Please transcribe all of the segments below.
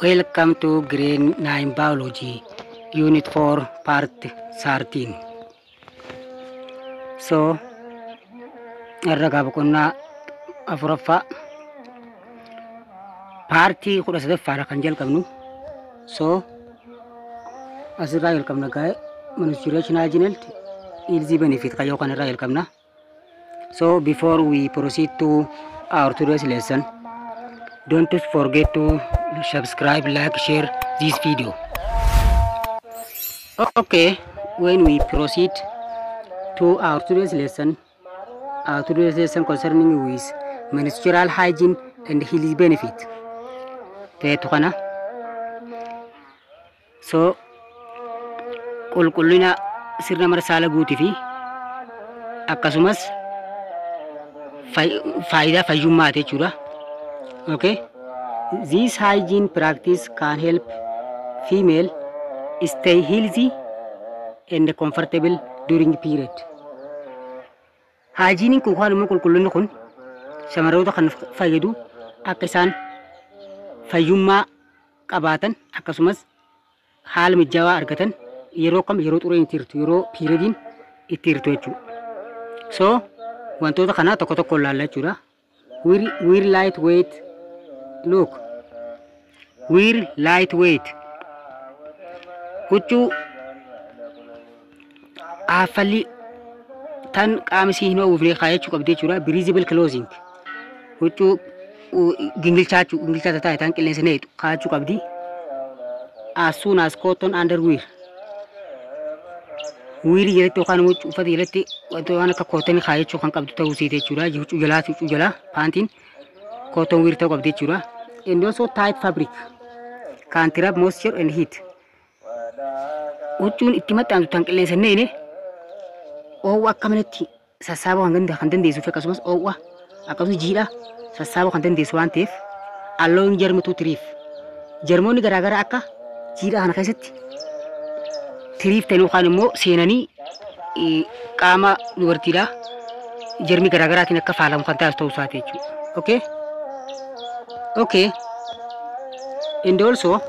Welcome to Grade 9 Biology, Unit 4, Part 13. So, irra gaa boqonnaa afuraffaa paartii 13ffaadha kan jalqabnu. So, asirraa jalqabna gaa'e menstruation hygiene health benefit kayyoo kan irraa jalqabna. So, before we proceed to our today's lesson, don't forget to subscribe, like, share this video. Okay, when we proceed to our today's lesson, our today's lesson concerning with menstrual hygiene and health benefit. Ta'etu kana. So, qulqullina sirna marsaa laguutii fi akkasumas faayidaa fayyummaati jechuudha. Okay. This hygiene practice can help female stay healthy and comfortable during period. Hygiene kun yookaan immoo qulqullinni kun shamarroota kan fayyadu akka isaan fayyummaa qabaatan, akkasumas haala mijaawaa argatan yeroo kam? Yeroo xureen itti hirtu, yeroo periodiin itti hirtu jechuudha. So wantoota kanaa tokko tokko ilaalla jechuudha. Wear light weight, look, wear light weight, huccuu affalli tan qaama isii hin oofne kaayachuu qabdi jechuudha. Breathable clothing, huccuu gingilchaachuu gingilchaa taa'e tan qilleensa neetu kaayachuu qabdi. As soon as cotton underwear wearii jalatti yookaan immoo uffata jalatti wantoota waan akka cottonii kaayachuu kan qabdu ta'uu isiiti jechuudha. Huccuu jalaa, huccuu jalaa paantiin cotton wear ta'uu qabdi jechuudha. And also tight fabric can trap moisture and heat. Huccuun itti maxxantu tan qilleensa hin neene oowwa akka malatti sassaabuu kan dandeessuuf, akkasumas oowwa akkasumas jiidha sassaabuu kan dandeessu waan ta'eef, allowing germ to thrive. Jarmoonni garaagaraa akka jiidha kana keessatti thrive ta'an yookaan immoo seenanii qaama dubartiidhaa jarmi garaagaraatiin akka faalamu kan taasisu ta'uu isaati jechuudha. Okay? Okay. And also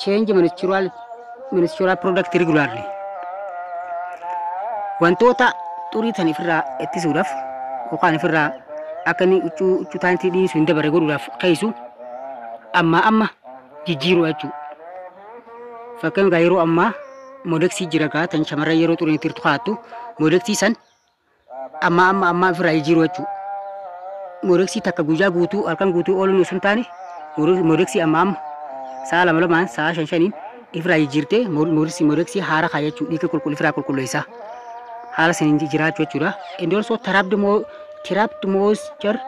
change menstrual product regularly. Wantoota xurii tan ifirraa ittisuudhaaf yookaan ifirraa akka inni huccuu taantii dhiisu hin dabarre godhuudhaaf keeysu amma amma jijjiiruu jechuudha. Fakkeenyaaf, yeroo ammaa modexii jira gaa, tan shamarran yeroo xuriin itti hirtu kaa'attu. Modexii san amma amma ofirraa jijjiiruu jechuudha. Modexii takka guyyaa guutuu, halkan guutuu ooluun osoo hin taane, modexii amma amma sa'a lama lamaan, sa'a shan shaniin ofirraa jijjiirtee modexii haara kaa'achuu, dhiiga qulqullu ofirraa qulqulleessaa. Haala saniin jiraachuu jechuudha. And also trapped moisture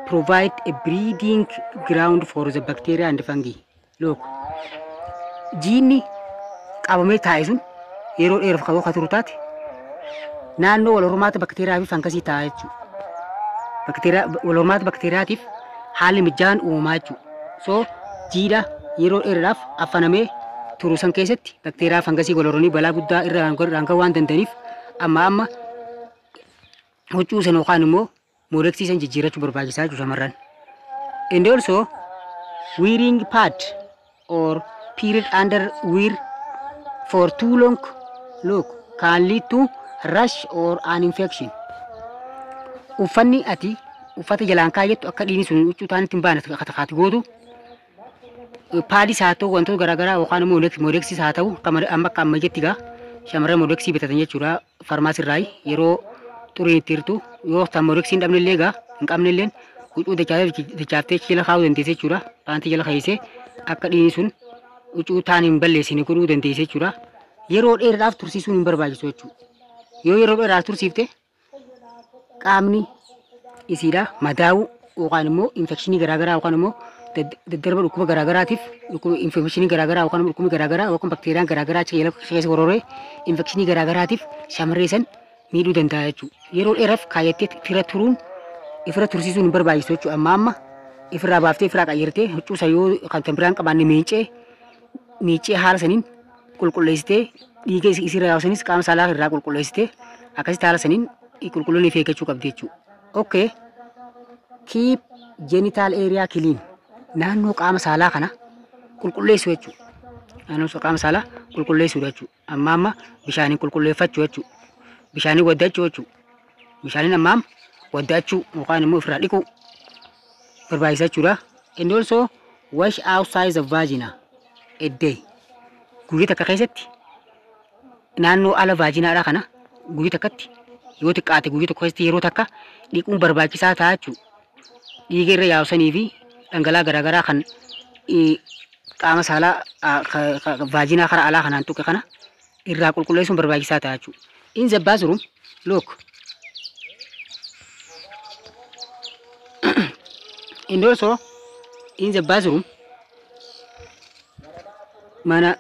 provide a breeding ground for the bacteria and fungi. Look, jiinni qabamee taa'e sun yeroo dheeraaf kan turu taate naannoo wal hormaata bakteeriyaa fi fangasii ta'a jechuudha. Bakteeriyaa wal hormaata bakteeriyaatiif haalli mijaan uumamaa jechuudha. So jiidha yeroo dheeraadhaaf affanamee turu san keessatti bakteeriyaa fangasii wal horanii balaa guddaa irra gahuu waan danda'aniif, amma amma huccuu san yookaan immoo modexii san jijjiirachuu barbaachisaa jechuudha shamarran. And also wearing pad or period underwear for too long, look, can lead to rash or an infection. Uffanni ati uffata jalaan kaayyattu akka dhiigni sun huccuu taanitti hin baane kaati gootu, padis haa ta'u, wantoota garaagaraa yookaan immoo modexis haa ta'u, amma akka ammayyaatti gaa shamarran modexii bitatan jechuudha farmaasirraa. Yeroo xuriin itti hirtu yoo tan modexii hin dhabne illee gaa, hin qabne illeen, huccuu dachaaftee jala kaa'uu dandeesse jechuudha. Paantii jala keessee akka dhiigni sun huccuu taan hin balleessine godhuu dandeesse jechuudha. Yeroo dheeraadhaaf tursiisuun hin barbaachisu jechuudha. Yoo yeroo dheeraaf tursiifte qaamni isiidha madaa'uu yookaan immoo infectionii garaagaraa yookaan immoo daddarba dhukkuba garaagaraatiif, dhukkuba infectionii garaagaraa yookaan dhukkubni garaagaraa yookaan bakteeriyaan garaagaraa achi keessa hororee infectionii garaagaraatiif shamarree san miidhuu danda'a jechuudha. Yeroo dheeraaf kaayyattee fira turuun ifira tursiisuun hin barbaachisu jechuudha. Amma amma ifirraa baaftee ifirraa qayyartee huccuu san yoo kan biraan qabaanne miicee miicee haala saniin qulqulleessitee, dhiiga isirra yaa'u qaama saalaa irraa qulqulleessitee, akkasitti haala saniin qulqullina of eeggachuu qabdi jechuudha. Okay. Keep genital area clean. Naannoo qaama saalaa kana qulqulleessuu jechuudha. Naannoo qaama saalaa qulqulleessuudha jechuudha. Amma amma bishaaniin qulqulleeffachuu jechuudha. Bishaaniin waddachuu jechuudha. Bishaaniin amma amma waddachuu yookaan immoo ofirraa dhiquu barbaachisa jechuudha. And also wash outside the vagina a day. Guyyaa takka keessatti naannoo ala vaginaadhaa kana guyyaa takkatti, yoo xiqqaate guyyaa tokko keessatti yeroo takka dhiquun barbaachisaa ta'a jechuudha. Dhiiga irra yaa'u sanii fi dhangala'aa garaagaraa kan qaama saalaa vaginaa karaa alaa kanaan tuqe kana irraa qulqulleessuun barbaachisaa ta'a jechuudha. In the bathroom, look. And also in the bathroom, mana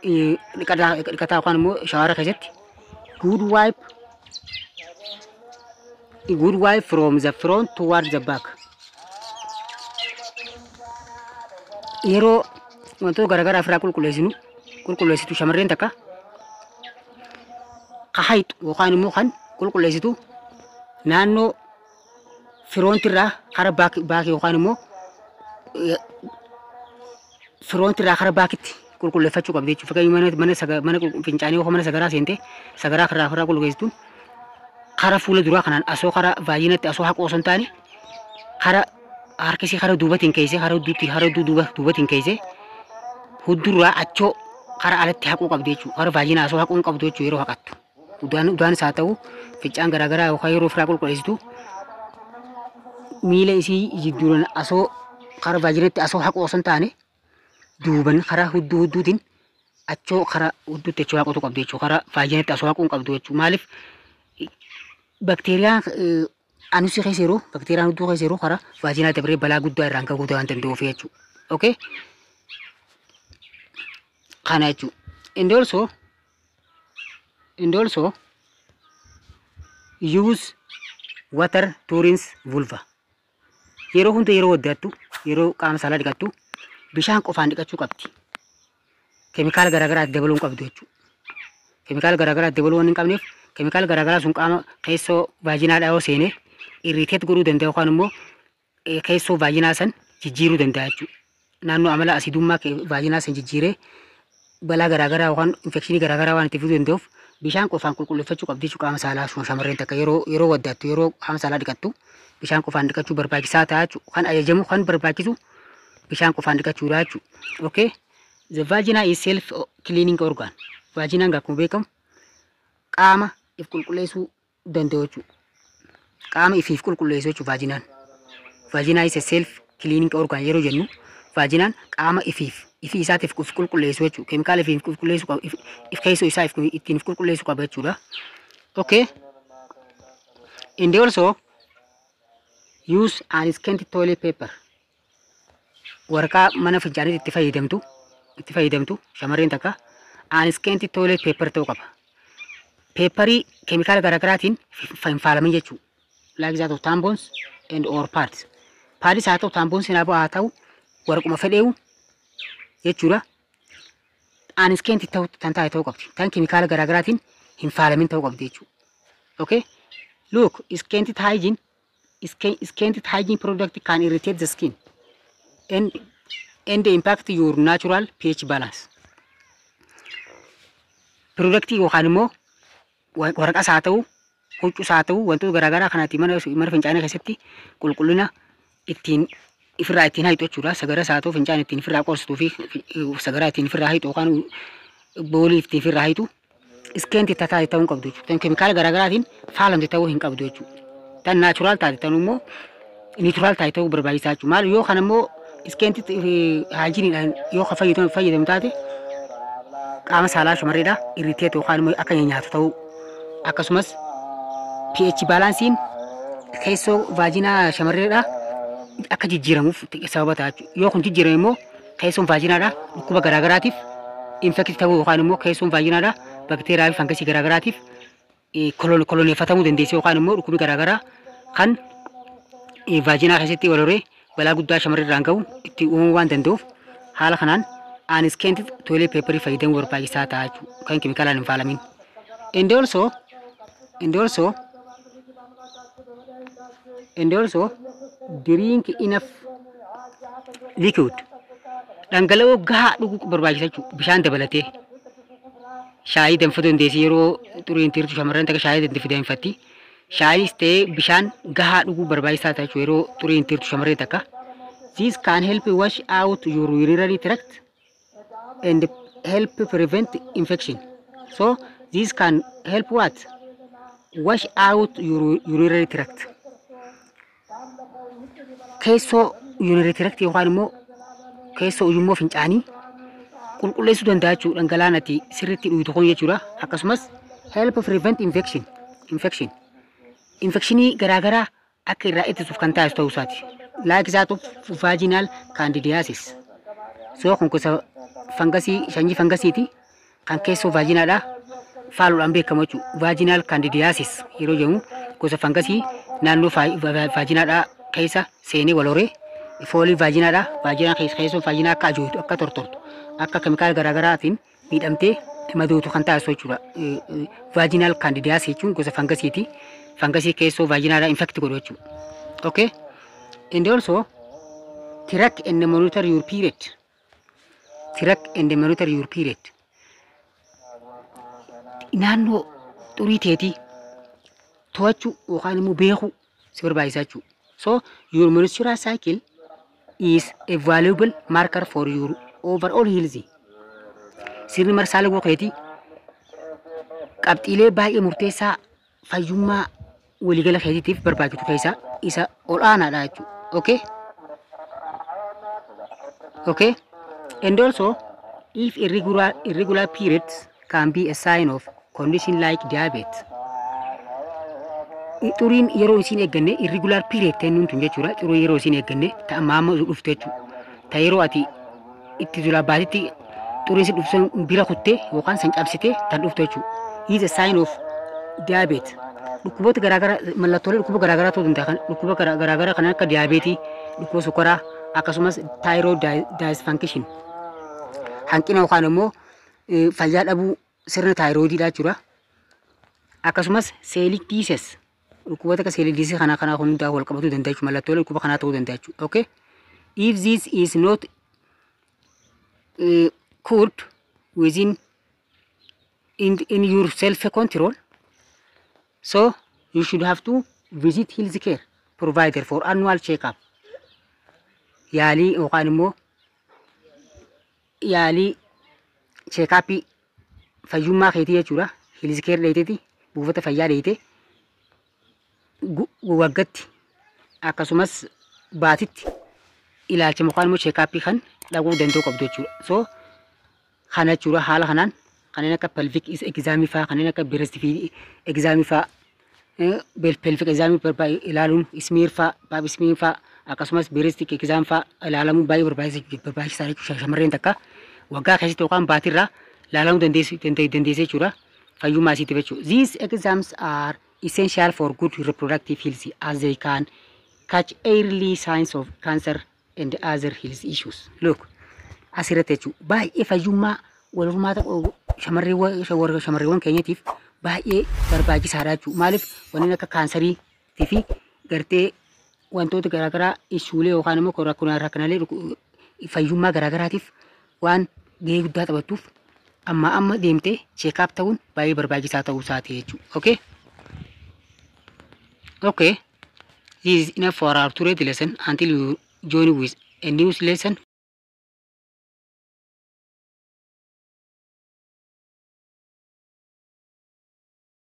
dhiqataa yookaan immoo shawara keessatti, good wipe from the front towards the back. Yeroo wantoota garaagaraa ofirraa qulqulleessinu, qulqulleessitu shamarreen takka ka hayxu yookaan immoo kan qulqulleessitu naannoo frontirraa kara back yookaan immoo frontirraa kara backitti qulqulleeffachuu qabdi jechuudha. Fakkeenyaaf mana fincaanii yookaan mana sagaraa seentee sagaraa karaa ofirraa qulqulleessitu kara fuula duraa kanaan asoo kara vaginatti asoo haquu osoo hin taane, kara harkisii kara duubatiin keessee, kara hudduutti, kara hudduu duubatiin keessee huddurraa achoo kara alatti haquu qabdi jechuudha. Kara vaginaa asoo haquu hin qabdu jechuudha yeroo haqattu. Udaanis haa ta'u, fincaan garaagaraa yookaan yeroo ofirraa qulqulleessitu miila isii jidduudhaan asoo kara vaginatti asoo haquu osoo hin taane, duuban karaa hudduu hudduutiin achoo karaa hudduutti achoo haquutu qabdi jechuudha. Karaa vaginatti asoo haquu hin qabdu jechuudha. Maaliif? Bakteeriyaan anusii keessa yeroo bakteeriyaan hudduu keessa yeroo karaa vaginaa dabaree balaa guddaa irraan gahuu waan danda'uuf jechuudha. Okay? Kana jechuudha. And also use water to rinse vulva. Yeroo hunda yeroo waddaattu, yeroo qaama saalaa dhiqattu bishaan qofaan dhiqachuu qabdi. Keemikaala garaagaraa itti dabaluu hin qabdu jechuudha. Keemikaala garaagaraa itti dabaluu waan hin qabneef, keemikaala garaagaraa sun qaama keessoo vaginaadhaa yoo seene irritate godhuu danda'a yookaan immoo keessoo vaginaa san jijjiiruu danda'a jechuudha. Naannoo amala asidummaa vaginaa san jijjiiree balaa garaagaraa yookaan infekshinii garaagaraa waan itti fiduu danda'uuf bishaan qofaan qulqulleeffachuu qabdi jechuudha qaama saalaa shamarreen takka yeroo waddaattu, yeroo qaama saalaa dhiqattu bishaan qofaan dhiqachuu barbaachisaa ta'a jechuudha. Kan ajajamu, kan barbaachisu bishaan qofaan dhiqachuudha jechuudha. Okay? The vagina is self cleaning organ. Vaginaan akkuma beekamu qaama if qulqulleessuu danda'u jechuudha. Qaama ifiif qulqulleessu jechuudha vaginaan. Vagina is a self cleaning organ yeroo jennu, vaginaan qaama ifiif ifii isaatiif if qulqulleessu jechuudha. Keemikaala ifiif qulqulleessu qaba, if keessoo isaa ittiin if qulqulleessu qaba jechuudha. Okay. And also use unscented toilet paper. Waraqaa mana fincaaniitti itti fayyadamtu shamarreen takka unscented toilet paper ta'uu qaba. Paperii keemikaala garaagaraatiin hin faalamin jechuudha. Like that of tampons and or pads. Padis haa ta'u, tampons haa ta'u, waraquma fedheewu jechuudha. Unscented ta'uu tan taate ta'uu qabdi. Tan keemikaala garaagaraatiin hin faalamin ta'uu qabdi jechuudha. Okay? Look, scented hygiene product can irritate the skin and impact your natural pH balance. Productii yookaan immoo waraqaas haa ta'u, huccuus haa ta'u, wantoota garaagaraa kanatti mana fincaanii keessatti qulqullina ittiin ifirraa ittiin hayxu jechuudha. Sagaras haa ta'u, fincaan ittiin ifirraa qorsituu fi sagaraa ittiin ifirraa hayxu yookaan boolii ittiin ifirraa hayxu scented taate ta'uu hin qabdu jechuudha. Tan keemikaala garaagaraatiin faalamte ta'uu hin qabdu jechuudha. Tan natural taate, tan immoo neutral taate ta'uu barbaachisaa jechuudha. Maal yoo kana immoo scented hygieneiidhaan yoo ka fayyadamu taate, qaama saalaa shamarreedhaa irritate yookaan immoo akka nyaatu ta'uu, akkasumas pH balanceiin keessoo vaginaa shamarreedhaa akka jijjiiramuuf sababa ta'a jechuudha. Yoo kun jijjiirame immoo keessoon vaginaadhaa dhukkuba garaagaraatiif infect ta'uu yookaan immoo keessoon vaginaadhaa bakteeriyaa fi fangasii garaagaraatiif koloneeffatamuu dandeessi, yookaan immoo dhukkubni garaagaraa kan vaginaa keessatti wal horee balaa guddaa shamarree irraan gahu itti uumamuu waan danda'uuf, haala kanaan unscented toilet paperii fayyadamuu barbaachisaa ta'a jechuudha. Kan keemikaalaan hin faalamin. And also drink enough Liquid. Dhangala'oo gahaa dhuguu barbaachisa jechuudha. Bishaan dabalatee. Shaayii danfatu dandeessi yeroo xuriin tirtu shamarran takka shaayii danfatti. Shaayis ta'ee bishaan gahaa dhuguu barbaachisaa ta'a jechuudha yeroo xuriin tirtu shamarree takka. This can help wash out your urinary tract and help prevent infection. So this can help what? Wash out your urinary tract. Keessoo urinary tract yookaan immoo keessoo ujummoo fincaanii qulqulleessuu danda'a jechuudha dhangala'aan ati sirriitti dhugdu kun jechuudha. Akkasumas help prevent infection. Infection. Infectionii garaagaraa akka irraa ittisuuf kan taasisu ta'uu isaati. Like that of vaginal candidiasis. So kun gosa fangasii, sanyii fangasiiti kan keessoo vaginaadha faaluudhaan beekamu jechuudha. Vaginal candidiasis yeroo jedhamu gosa fangasii naannoo vaginaadha keessa seenee wal horee foolii vaginaadha. Vaginaa keessoo vaginaa akka ajooytu, akka tortortu, akka keemikaala garaagaraatiin miidhamtee madootu kan taasisu jechuudha. Vaginal candidiasis jechuun gosa fangasiiti. Fangasii keessoo vaginaadha infect godhu jechuudha. Okay? And also track and monitor your period. Track and monitor your period. Naannoo xurii teetii to'achuu yookaan immoo beekuu si barbaachisa jechuudha. So your menstrual cycle is a valuable marker for your overall health. Sirni marsaa laguu keetii qabxiilee baay'ee murteessaa fayyummaa waliigala keetiitiif barbaachisu keessaa isa ol aanaadha jechuudha. Okay? Okay? And also, if irregular periods can be a sign of condition like diabetes. Xuriin yeroo isiin eegganne, irregular period ta'innuun tun jechuudha. Xurii yeroo isiin eegganne ta amma amma dhuftu jechuudha. Ta yeroo ati itti zulaa baatitti xuriin si dhuftu bira kuttee yookaan san cabsitee tan dhuftu jechuudha. Is a sign of diabetes. Dhukkuboota garaagaraa, mallattoolee dhukkuba garaagaraa ta'uu danda'a. Dhukkuba garaagaraa kan akka diyaabeetii, dhukkuba sukkaraa, akkasumas thyroid dysfunction. Hanqina yookaan immoo fayyaa dhabuu sirna thyroidiidha jechuudha. Akkasumas celiac disease, dhukkuboota akka celiac disease kana hundaa wal qabatuu danda'a jechuudha. Mallattoolee dhukkuba kanaa ta'uu danda'a jechuudha. Okay? If this is not cured within in your self control, so you should have to visit health care provider for annual checkup. Yaalii yookaan immoo yaalii checkupii fayyummaa keetii jechuudha. Health care dheeteeti buufata fayyaa dheete waggatti akkasumas baatitti ilaalcha yookaan immoo checkupii kan dhaquu danda'u qabdu jechuudha. So kana jechuudha, haala kanaan kanneen akka pelvic examii fa'aa, kanneen akka breast examii fa'aa, pelvic examii ilaaluun, smear fa'aa, pap smear fa'aa, akkasumas breast exam fa'aa ilaalamuun baay'ee barbaachisaa jechuudha. Shamarreen takka waggaa keessatti yookaan baatirraa ilaalamuu dandeessee jechuudha. Fayyummaa isiitiif jechuudha. These exams are essential for good reproductive health as they can catch early signs of cancer and other health issues. Look, asirratti jechuudha. Baay'ee fayyummaa wal hormaata shamarreewwan keenyatiif baay'ee barbaachisaadha jechuudha. Maaliif? Wanneen akka kaansarii fi gartee wantoota garaagaraa issuelee yookaan immoo rakkinaalee fayyummaa garaagaraatiif waan gahee guddaa taphattuuf amma amma deemtee check up ta'uun baay'ee barbaachisaa ta'uu isaati jechuudha. Okay? Okay. This is enough for our today's lesson until you join with a new lesson.